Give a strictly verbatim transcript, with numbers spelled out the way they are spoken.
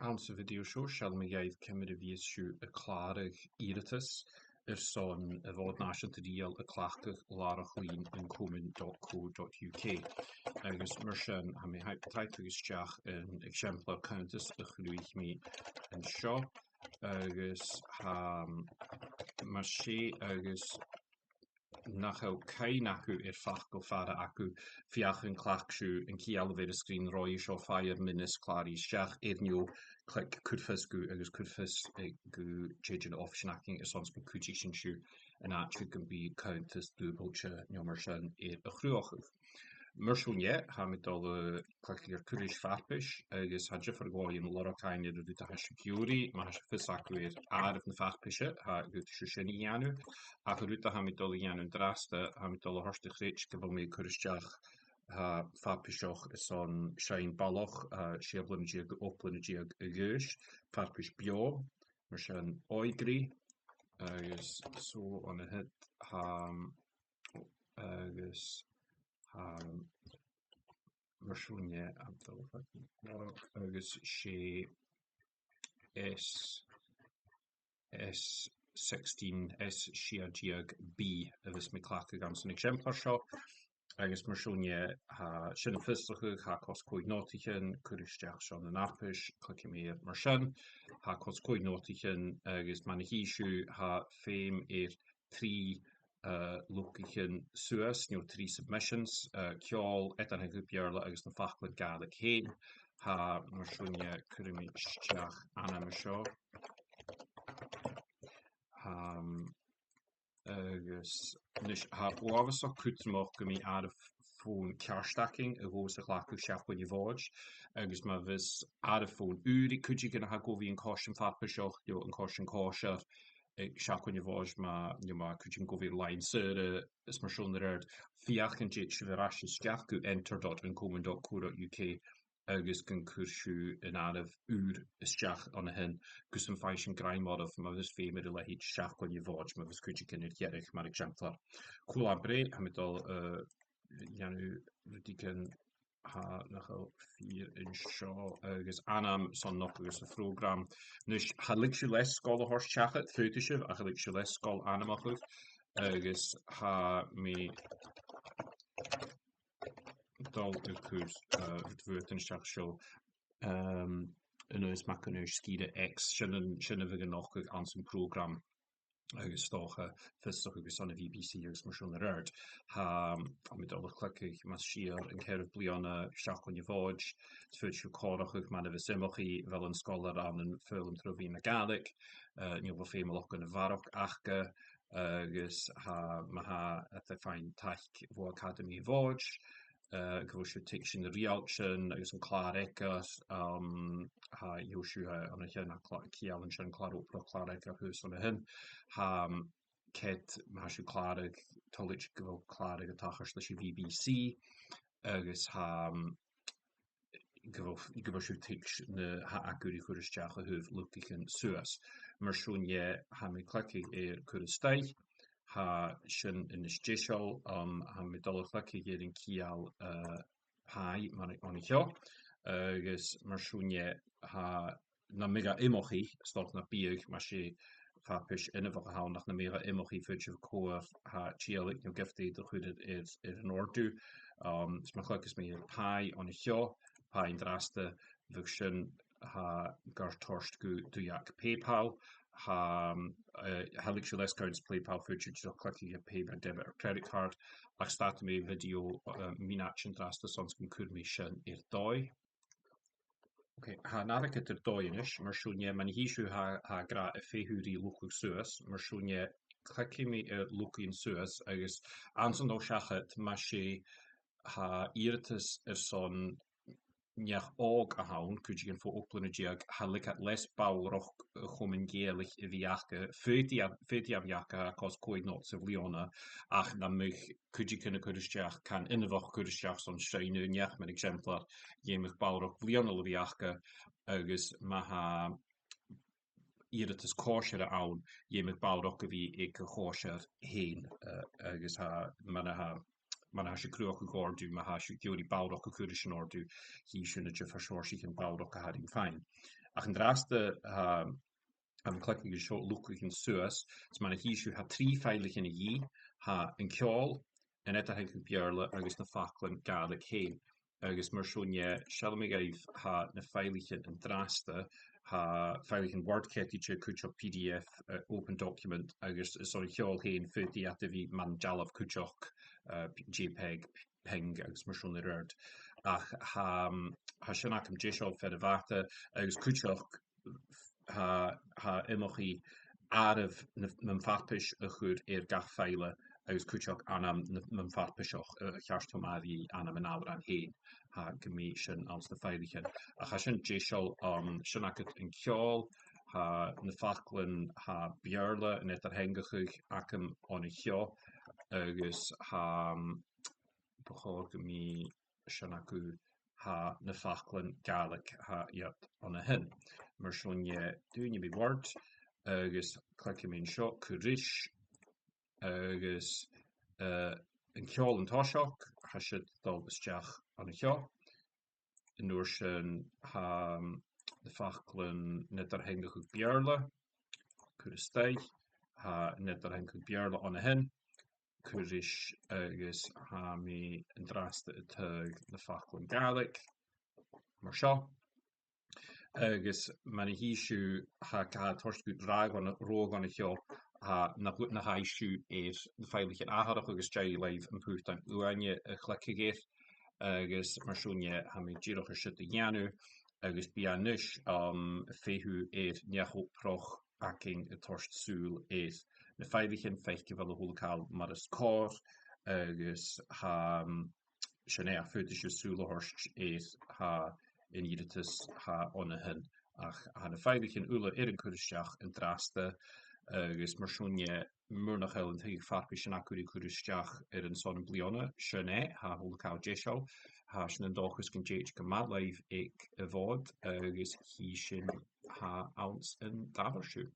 Anns a' video seo, seallaidh mi dhuibh ciamar a bhios sibh a' clàradh iarrtas airson a' Mhòd Nàiseanta Rìoghail a chleachdadh làrach-lìn an comunn dot co dot U K. Agus mar sin, tha mi a' taigh-, taigheadh a-steach an exemplar cunntas a chruthaich mi an seo. Agus tha, mas e agus nach eil cuimhne agaibh air facal fada agaibh, feuch an cleachd sibh an ceangal a bh' air an sgrìn roimhe seo, feuch am mionas clàradh a-steach air neo, cliog cuir fios gu, agus cuir fios, eh, gu tè de na h-oifis againn airson 's gun cuidich sinn sibh an àite gum bi cunntas dùbailte no mar sin air a chruthachadh. Mar sin, tha mi dol a chliceadh air cur ris farpais, agus tha diofar dhòighean lorg fhaighinn air an rud a tha sibh ag iarraidh. Ma tha fios agaibh air àireamh na farpaise, tha e a' cur sibh sin a dhèanamh. Ach an rud a tha mi dol a dhèanamh an-dràsta, tha mi dol a thoirt a chreids gu bheil mi a' cur a-steach, tha, farpaiseach airson seinn bhalach, tha, sia bliadhna deug, ochd bliadhna deug a dh'aois, farpais beò, mar sin òigridh, agus so on a thèid, tha, agus, tha, mar sin, tha, agus 's e S, S sixteen, S sia deug B a bhios mi a' cleachdadh anns an exemplar seo. Agus mar sin, tha sin a' fiosrachadh, tha e a' cosg còig notaichean, cuir a-steach seo anns an fharpais, cliogamaid air mar sin. Tha e a' cosg còig notaichean agus mar a chì sibh, tha feum air trì, eh, luchaichean suas, no trì submissions, eh, ceòl, eadar-theangachadh Beurla agus na faclan Gàidhlig fhèin. Tha, mar sin, cuiridh mi a-steach ainm an seo. Tha, agus a-nis, tha e uabhasach cudromach gum bi àireamh fòn ceart againn a ghabhas a chleachdadh seachdain a' Mhòid, agus ma bhios àireamh fòn ùr aig cuideigin a tha gu bhith an cois an farpaiseach, no an cois an còisir, eh, seachdain a' Mhòid, ma, no ma tha cuideigin gu bhith air loidhne-saora, is mar sin air adhart, feuch an tèid sibh air ais a-steach gu enter dot an comunn dot co dot U K agus gun cuir sibh an àireamh ùr a-steach an sin, gus am faigh sinn grèim oirbh, ma bhios feum air a leithid seachdain a' Mhòid, ma bhios cuideigin air dheireadh mar exemplar. Cùl-am brèagha, tha mi dol, eh, a dhèanamh rudeigin, tha, nach eil fìor an seo, agus ainm son nochdadh sa phrògram. A-nis, cha leig sibh leas sgoil a thoirt seachad, faodaidh sibh, ach cha leig sibh leas sgoil ainmeachadh, agus tha mi dol a chur, eh, rud bhuainn a-steach seo, ehm, an uair sin, ma chunnt sibh, sgìre X, sin an, sin a bhiodh a' nochdadh anns a' phrògram, agus 's dòcha fiosrachadh airson a' B B C agus mar sin air adhart. Tha, tha mi dol a chliogadh, mas fhìor, an ceathramh bliadhna seachdain a' Mhòid, is faodaidh sibh comharrachadh mar a bhios iomchaidh, a bheil an sgoilear ann am foghlam tro mheadhan na Gàidhlig, eh, no a bheil feumalachdan a bharrachd aca, agus tha, ma tha, tha iad a' faighinn taic bho Acadamaidh a' Mhòid, eh, gu bheil sibh a' tuigsinn na riaghailtean agus an clàr-eagair, um, tha, gheibh sibh, eh, an sin, a' clà-, ceangal an sin, clàr-obrach, clàr-eagair shuas an sin. Tha, um, ged, ma tha sibh a' clàradh, toilichte gu bheil clàradh a' tachairt leis a' B B C, agus tha, um, gu bheil, gu bheil sibh a' tuigsinn na tha agaibh ri chur a-steach a thaobh luchaichean suas. Mar sin, tha mi a' cliogadh air cur a-steach, tha sin a-nis deiseil, um, tha mi dol a chliogadh air an ceangal, eh, pie mar, an seo, agus mar sin, tha, nam biodh e iomchaidh, 's dòcha nam biodh, mas e farpais inbheach a th' ann, ach nam biodh e iomchaidh, faodaidh sibh comharra, tha, tìodhlac no gift aid a chur air, air, air an òrdugh. Um, is ma chliocas mi air pie an seo, pie an-dràsta, bhiodh sin, tha, gar toirt gu duilleag PayPal. Tha, um, eh, cha leig sibh leas accounts PayPal, faodaidh sibh just cliogadh air pay by debit or credit card. Ach stadaidh mi video, eh, mionaid an-dràsta son 's gun cuir mi sin air dòigh. Ok, tha an airgead air dòigh a-nis, mar sin, ma chì sibh, tha, tha e ag ràdh a' feitheamh ri luchdachadh suas, mar sin, cliogaidh mi air luchaichean suas, agus anns an dol seachad, mas e, tha iarrtas airson neach òg a th' ann, cuideigin fo ochd bliadhna deug, cha leig iad leas ballrachd a' Chomuinn Ghàidhealaich a bhith aca, faodaidh e, faodaidh e a bhith aca, tha e a' cosg còig not sa bhliadhna, ach nam biodh cuideigin a' cur a-steach, can inbheach a chur a-steach son seinn aon neach mar exemplar, dh'fheumadh ballrachd bhliadhnail a bhith aca, agus ma tha iarrtas còisir ann, dh'fheumadh ballrachd a bhith aig a' chòisir fhèin, eh, agus tha, mar a tha, mar a tha sibh a' cruthachadh òrdugh, ma tha sibh ag iarraidh ballrachadh cuideigin òrdugh, chì sibh na diofar sheòrsaichean ballrachaidh a th' ann fhèin. Ach an-dràsta, tha, tha mi a' cliceadh an seo, luchdachadh suas, is mar a chì sibh, tha trì fàiltean a dhìth, tha an ceòl, an eadar-theangachadh Beurla agus na faclan Gàidhlig fhèin. Agus mar sin, eh, seallaidh mi dhuibh, tha na fàiltean an-dràsta, tha fàiltean Word ceadaichte, cuideachd P D F, eh, Open Document, agus airson an ceòl fhèin, faodaidh iad a bhith mar an dealbh cuideachd, eh, JPEG, png agus mar sin air adhart. Ach tha, tha sin agam deiseil far a' bhàta, agus cuideachd tha, tha iomchaidh àireamh na, nam farpais a chur air gach fàileadh, agus cuideachd ainm na, nam farpaiseach, eh, cheart cho math ri ainm an òrain fhèin, tha gu math sin anns na fàiltean. Ach tha sin deiseil, um, sin agad an ceòl, tha na faclan, tha Beurla, an eadar-theangachadh agam an seo, agus tha, um, bu chòir gum bi sin agaibh, tha na faclan Gàidhlig, tha iad an sin. Mar sin, eh, dùinidh mi Word, agus cliceadh mi an seo, cur ris, agus, eh, an ceòl an toiseach, tha siud a' dol a-steach an seo. An uair sin, tha, um, na faclan an eadar-theangachadh Beurla, cur a-staigh, tha an eadar-theangachadh Beurla an sin, cur ris, agus tha mi an-dràsta a' taghadh na faclan Gàidhlig, mar seo. Agus mar a chì sibh, tha, tha e a' toirt dhut rogha an, rogha an seo, tha, nach, nach fhaigh sibh air na fàiltean atharrachadh agus 's dòcha leibh am putan uaine a chliceadh air, agus mar sin, eh, tha mi dìreach air siud a dhèanamh, agus bidh e a-nis, um, a' feitheamh air neach-obrach againn a' toirt sùil air na fàiltean, faic a bheil a h-uile càil mar as còir, agus tha, um, sin e, faodaidh sibh sùil a thoirt air, tha, an iarrtas, tha, an sin. Ach tha na fàiltean uile air an cur a-steach an-dràsta, agus mar sin, eh, mura h-eil an taghadh farpaisean agaibh ri cur a-steach airson am bliadhna, sin e, tha a h-uile càil deiseil, tha sinn an dòchas gun tèid gu math leibh aig a' Mhòd, agus chì sinn, tha, anns an dà mhìos seo.